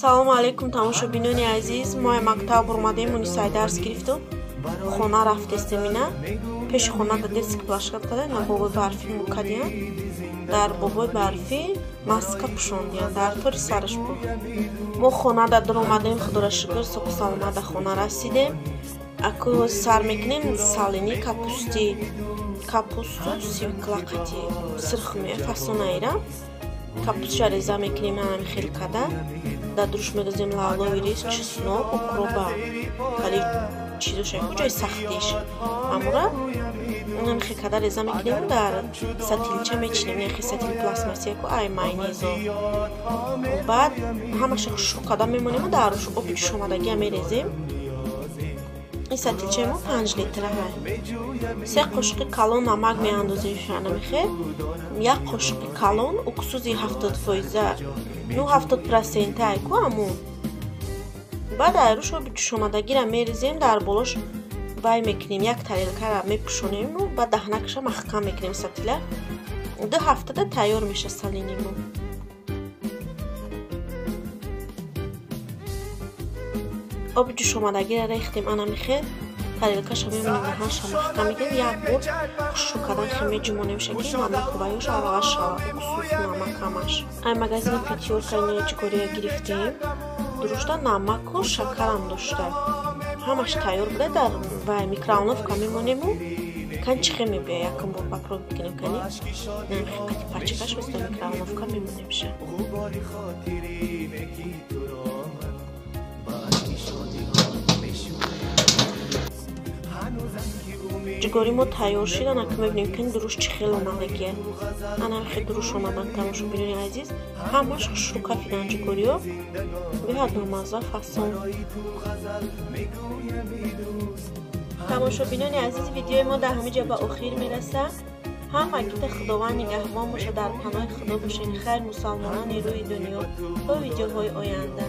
Салому алейкум тамошобинони азиз. Мо мактаб омадем, Мунисай дарс гирифту. Хона рафтестем ина. Пеши хона да детский площадка да на бобои барфӣ мукадиян. Дар бобои барфӣ маска пӯшондиян, дар тори сараш буд. Мо хона да дуромадем, худоро шукр, соқу саломат да хона расидем. Аку сар мекунем салини капусти, капусту свекла қати сирх фасонаира. Капустша реза мекунем ҳами хел када. Дар дуруш медозем лавлови рис, чеснок, укроба, хали чизоша куҷои сахтиш. Амура ҳами хел када реза мекунем, дар сатилча мечинем, яхе сатил пластмассияку ай майонезо. Баъд ҳамаша хушук када мемонем, дар руш оби ҷӯшомадагия мерезем. Ин сатилчаи мо 5 литра ҳай. 3 қошуқи калон намак меандозем шанамихе. 1 қошуқи калон уксуси 70%, ну 70% айку аму. Баъд айруш оби ҷӯшомадагиро мерезем, дар болош вай мекунем, як тарелкара мепӯшонем, баъд даҳнакаша маҳкам мекунем сатила. 2 ҳафтада тайёр меша салини мо. Оби ҷӯшомадагиро рехтем анамихе, тарелкаша мемонем, даҳанша маҳкам мекунем, як бор хушрӯ кардан хе меҷумонем шаки намаку ваёш аралаш шава, уксус намак ҳамаш. Ай магазини Пятёрка инои ҷигория гирифтем, дурушта намаку шакарам дошта. Ҳамаш тайёр буда, дар вай микроволновка мемонему кан чихе мебиёя, якум бор попробуй кунем кани. Намихе қати пачкаш веста микроволновка мемонемша. Ҷигори мо тайёр шид, ана ки мебинем ки дуруш чӣ хел омадагия. Ана хел дуруш омадан тамошобинони азиз, ҳамаш хушрӯ кафидан ҷигориё. Беҳад намаза фасон. Тамошобинони азиз, видеои мо дар ҳамин ҷо ба охир мерасад. Ҳамагита Худованд нигаҳбон бошад, дар паноҳи Худо бошед. Хайр мусалмонони рӯи дунё. То видеоҳои оянда.